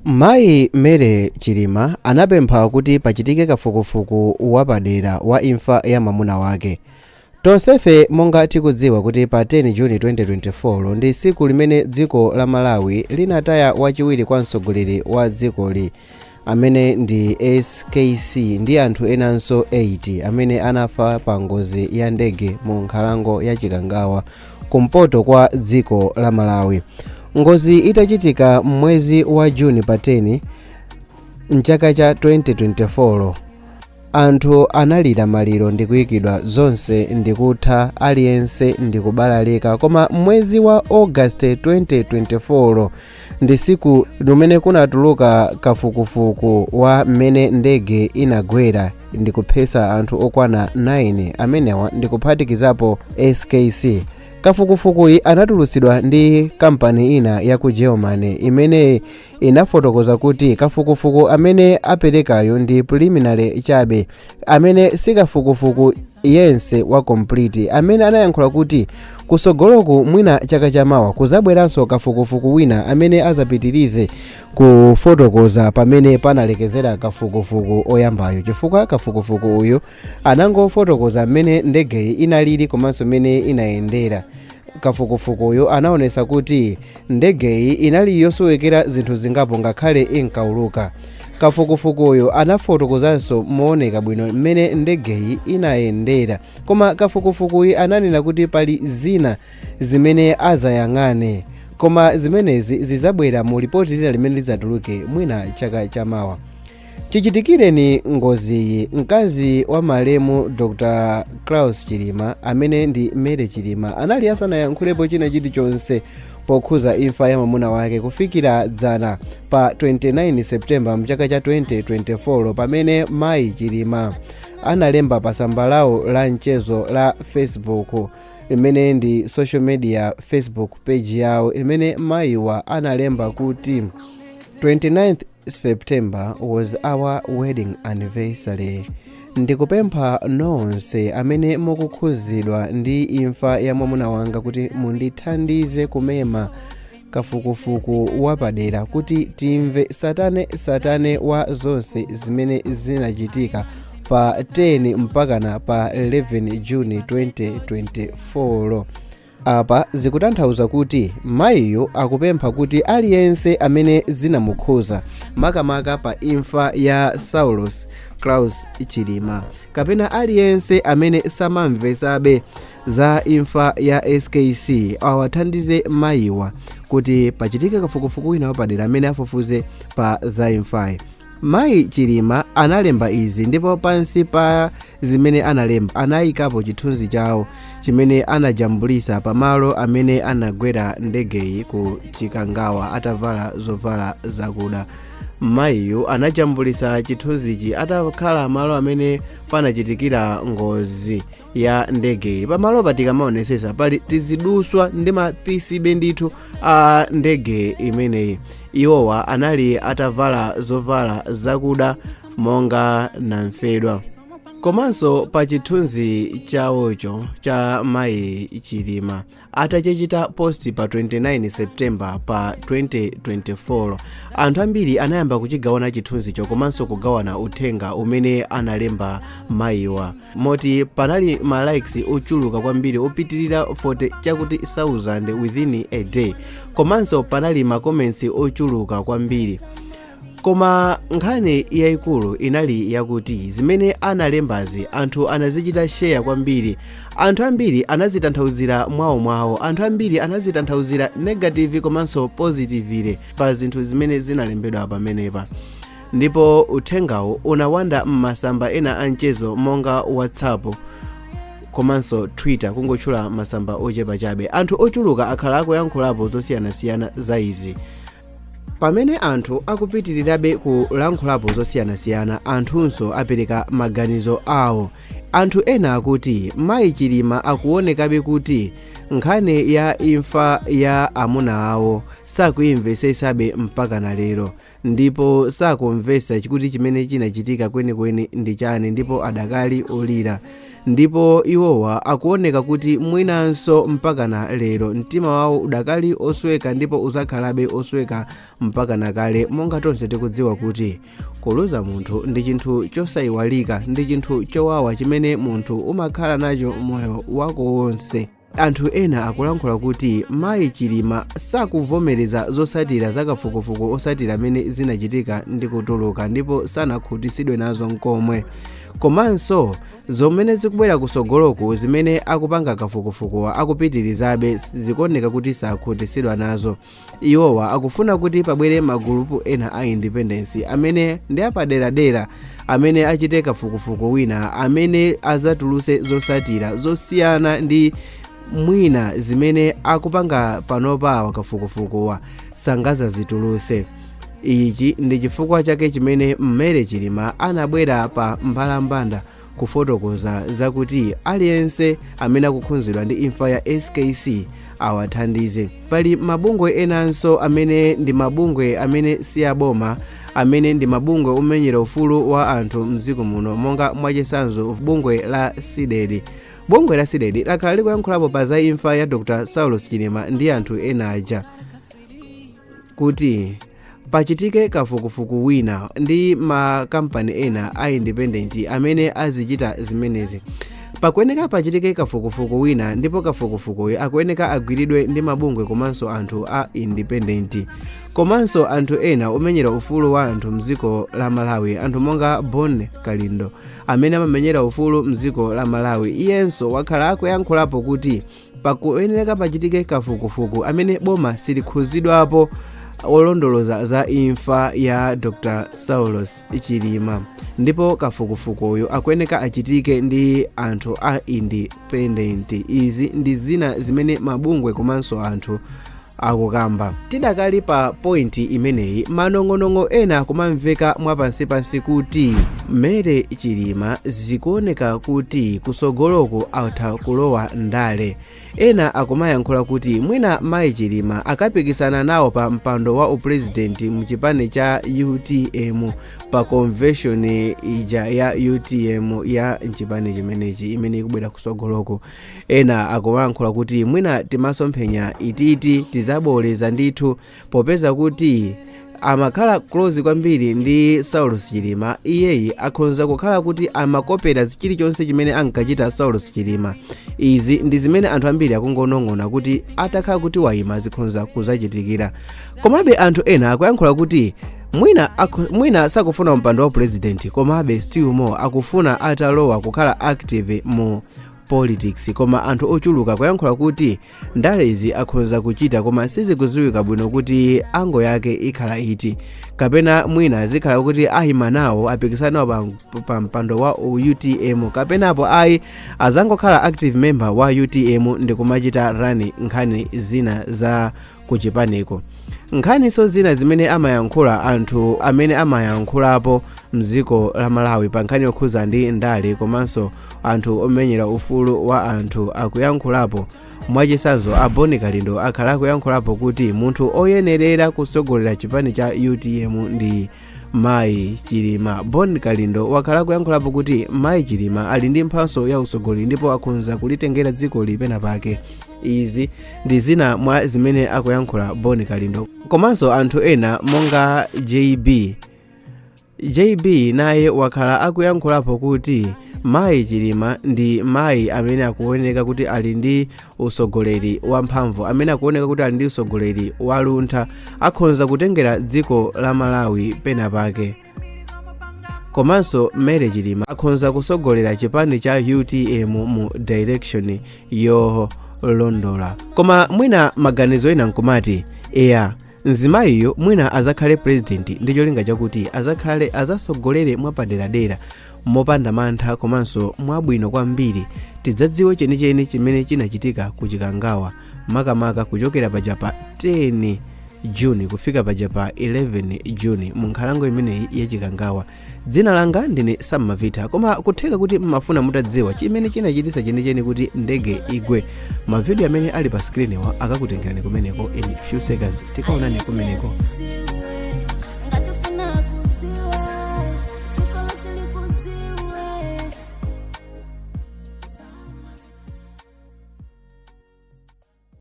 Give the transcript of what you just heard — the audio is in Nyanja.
Mayi Mary Chilima anapempha kuti pachitike kafukufuku wapadera wa imfa ya mwamuna wake. Tonsefe monga tikudziwa kuti pa 10 Juni 2024 ndi tsiku limene dziko la Malawi linataya wachiwiri kwa mtsogoleri wa dzikoli amene ndi SKC ndi anthu enanso 8 amene anafa pa ngozi ya ndege mu nkhalango ya Chikangawa kumpoto kwa dziko la Malawi. Ngozi itachitika m'mwezi wa Juni pa 10 mchaka cha 2024, anthu analira maliro ndikuyikidwa, zonse ndikutha, aliyense ndikubalalika. Koma mwezi wa August 2024 ndi tsiku limene kunatuluka kafukufuku wa mmene ndege inagwera ndikuphesa anthu okwana 9 amenewa, ndikuphatikizapo SKC. Kafukufukuyi anatulutsidwa ndi kampani ina ya ku Germany imene inafotokoza kuti kafukufuku amene aperekayo ndi preliminary chabe, amene sikafukufuku yense wa complete, amene anayankhula kuti kusogoloku, mwina chaka chamawa, kuzabweranso kafukufuku wina amene azapitirize kufotokoza pamene panalekezera kafukufuku oyambayo, chifukwa kafukufuku uyu anangofotokoza mmene ndegeyi inalili komanso mmene inayendera. Kafukufukuyu anaonesa kuti ndegeyi inali yosowekera zinthu zingapo ngakhale inkauluka. Kafukufukuyu anafotokozanso mooneka bwino mmene ndegeyi inayendera, koma kafukufukuyu ananena kuti pali zina zimene azayang'ane, koma zimenezi zizabwera mu ripoti lina limene lidzatuluke mwina chaka chamawa. Chichitikireni ngoziyi, mkazi wa malemu Dr Klaus Chilima amene ndi Mary Chilima anali asanayankhulepo china chilichonse pokhuza imfa ya mwamuna wake kufikira dzana pa 29 September mchaka cha 2024, pamene mayi Chilima analemba pa tsamba lawo la mchezo la Facebook, imene ndi social media Facebook page yawo, imene mayiwa analemba kuti, "29th September was our wedding anniversary. Ndikupempha nonse amene mukukhuzidwa ndi imfa ya mwamuna wanga kuti mundithandize kumema kafukufuku wapadera kuti timve satane satane wa zonse zimene zinachitika pa 10 mpakana pa 11 Juni 2024." Apa zikutanthauza kuti mayiyo akupempha kuti aliyense amene zinamukhuza, makamaka pa imfa ya Saulos Klaus Chilima, kapena aliyense amene samamvesabe za imfa ya SKC, awathandize mayiwa kuti pachitike kafukufuku wina wapadera amene afufuze pa za imfayi. Mayi Chilima analemba izi, ndipo pansi pa zimene analemba anayikapo chithunzi chawo chimene anajambulisa pamalo amene anagwera ndegeyi ku Chikangawa atavala zovala zakuda. Mayiyu anajambulisa chithunzichi atakhala malo amene panachitikira ngozi ya ndegeyi. Pamalopa tikamaonesesa pali tiziduswa ndi mapisibe ndithu a ndege imeneyi. Iwowa anali atavala zovala zakuda monga namfedwa. Komanso pa chithunzi chawocho cha mayi Chilima atachichita post pa 29 September pa 2024, anthu ambiri anayamba kuchigawana chithunzicho komanso kugawana uthenga umene analemba mayiwa, moti panali ma likes ochuluka kwambiri opitirira 40 chakuti 1000 within a day, komanso panali ma comments ochuluka kwambiri. Koma nkhani yayikulu inali yakuti zimene analembazi anthu anazichita share kwambiri. Anthu ambiri anazitanthauzira mwawomwawo, anthu ambiri anazitanthauzira negative komanso positively pa zinthu zimene zinalembedwa pamenepa. Ndipo uthengawo unawanda m'masamba ena a mchezo monga WhatsApp komanso Twitter, kungotchula masamba ochepa chabe. Anthu ochuluka akhala akuyankhulapo zosiyanasiyana za izi. Pamene anthu akupitirirabe kulankhulapo zosiyanasiyana, anthunso apereka maganizo awo. Anthu ena akuti mayi Chilima akuonekabe kuti Nkhani ya imfa ya amuna awo sakuyimvesesabe mpaka na lero, ndipo sakumvesa kuti chimene chinachitika kwenikweni ndi chani, ndipo adakali olira. Ndipo iwowa akuoneka kuti mwinanso mpaka na lero mtima wawo udakali osweka ndipo uzakhalabe osweka mpaka na kale, monga tonse tikudziwa kuti kuluza munthu ndi chinthu chosayiwalika, ndi chinthu chowawa chimene munthu umakhala nacho moyo wako wonse. Anthu ena akulankhula kuti mayi Chilima sakuvomereza zosatira zakafukufuku osatira amene zinachitika ndi kutuluka, ndipo sanakhutitsidwe nazo nkomwe. Komanso zomene zikubwera kusogoloku, zimene akupanga kafukufukuwa akupitirizabe, zikuoneka kuti sakhutitsidwa nazo. Iwowa akufuna kuti pabwere magulupu ena a independence amene ndi apaderadera, amene achite kafukufuku wina amene azatuluse zosatira zosiyana ndi mwina zimene akupanga panopa kafukufukuwa sangazazituluse. Ichi ndi chifukwa chake chimene Mary Chilima anabwera pa mbalambanda kufotokoza zakuti aliyense amene akukhudzidwa ndi imfa ya SKC awathandize. Pali mabungwe enanso amene ndi mabungwe amene si aboma, amene ndi mabungwe omenyera ufulu wa anthu mdziko muno, monga mwachitsanzo bungwe la CDEDI. Bungwe la CDEDI lakhala likuyankhulapo pa za imfa ya Dr Saulos Chilima ndi anthu ena aja kuti pachitike kafukufuku wina ndi makampani ena a independent amene azichita zimenezi. Pakuyeneka pachitike kafukufuku wina, ndipo kafukufukuyo akuyeneka agwiridwe ndi mabungwe komanso anthu a independent, komanso anthu ena omenyera ufulu wa anthu mdziko la Malawi, anthu monga Bon Kalindo amene amamenyera ufulu mdziko la Malawi. Iyenso wakhala akuyankhulapo kuti pakuyeneka pachitike kafukufuku amene boma silikhuzidwapo olondoloza za imfa ya Dr Saulos Chilima, ndipo kafukufukuyo akuyeneka achitike ndi anthu a independent. Izi ndi zina zimene mabungwe komanso anthu akukamba. Tidakali pa point imeneyi, manong'onong'o ena kumamveka mwapansipansi kuti Mary Chilima zikuoneka kuti kusogoloku atha kulowa ndale. Ena akumayankhula kuti mwina mayi Chilima akapikisana nawo pa mpando wa upurezidenti mchipani cha UTM pa convention ija ya UTM ya mchipani chimenechi imene ikubwera kusogoloko. Ena akumayankhula kuti mwina timasomphenya ititi tizaboleza ndithu, popeza kuti amakhala close kwambiri ndi Saulos Chilima. Iyeyi akhonza kukhala kuti amakopera chilichonse chimene ankachita Saulos Chilima. Izi ndi zimene anthu ambiri akungonong'ona kuti atakhala kuti wayima zikhonza kuzachitikira. Komabe anthu ena akuyankhula kuti mwina sakufuna mpando wa president, komabe still more akufuna atalowa kukhala active mu politics. Koma anthu ochuluka kuyankhula kuti ndalezi akhonza kuchita, koma sizikudziwika bwino kuti angle yake ikhala iti, kapena mwina zikhala kuti ayima nawo, apikisana nawo pa mpando wa UTM, kapenapo ayi, azangokhala active member wa UTM ndi kumachita run nkhani zina za kuchipaniko. Nkhaniso zina zimene amayankhula anthu amene amayankhulapo mdziko la Malawi pa nkhani yokhuza ndi ndale komanso anthu omenyera ufulu wa anthu akuyankhulapo, mwachitsanzo a Boni Kalindo akhala akuyankhulapo kuti munthu oyenerera kutsogolera chipani cha UTM ndi mayi Chilima. Bon Kalindo wakhala akuyankhulapo kuti mayi Chilima ali ndi mphatso ya utsogoleri ndipo akhonza kulitengera dziko lipena pake. Izi ndi zina mwa zimene akuyankhula Bon Kalindo. Komanso anthu ena monga JB, JB naye wakhala akuyankhulapo kuti mayi Chilima ndi mayi amene akuoneka kuti ali ndi usogoleri wamphamvu, amene akuoneka kuti ali ndi usogoleri waluntha, akhonza kutengera dziko la Malawi pena pake. Komanso Mary Chilima akhonza kusogolera chipani cha UTM mu direction yolondola. Koma mwina maganizo ena nkumati eya, mzimayiyo mwina azakhale president ndi cholinga chakuti azakhale azasogolere mwapaderadera, mopanda mantha komanso mwabwino kwambiri, tidzadziwe chenicheni chimene chinachitika ku Chikangawa, makamaka kuchokera paja pa 10 June kufika paja pa 11 June mu nkhalango imeneyi yachikangawa. Dzina langa ndine Sam Mavita, koma kutheka kuti mmafuna mutadziwa chimene chinachititsa chenicheni kuti ndege igwe. Mavidiyo amene ali pa screen wa akakutengerani kumeneko in few seconds. Tikaonani kumeneko.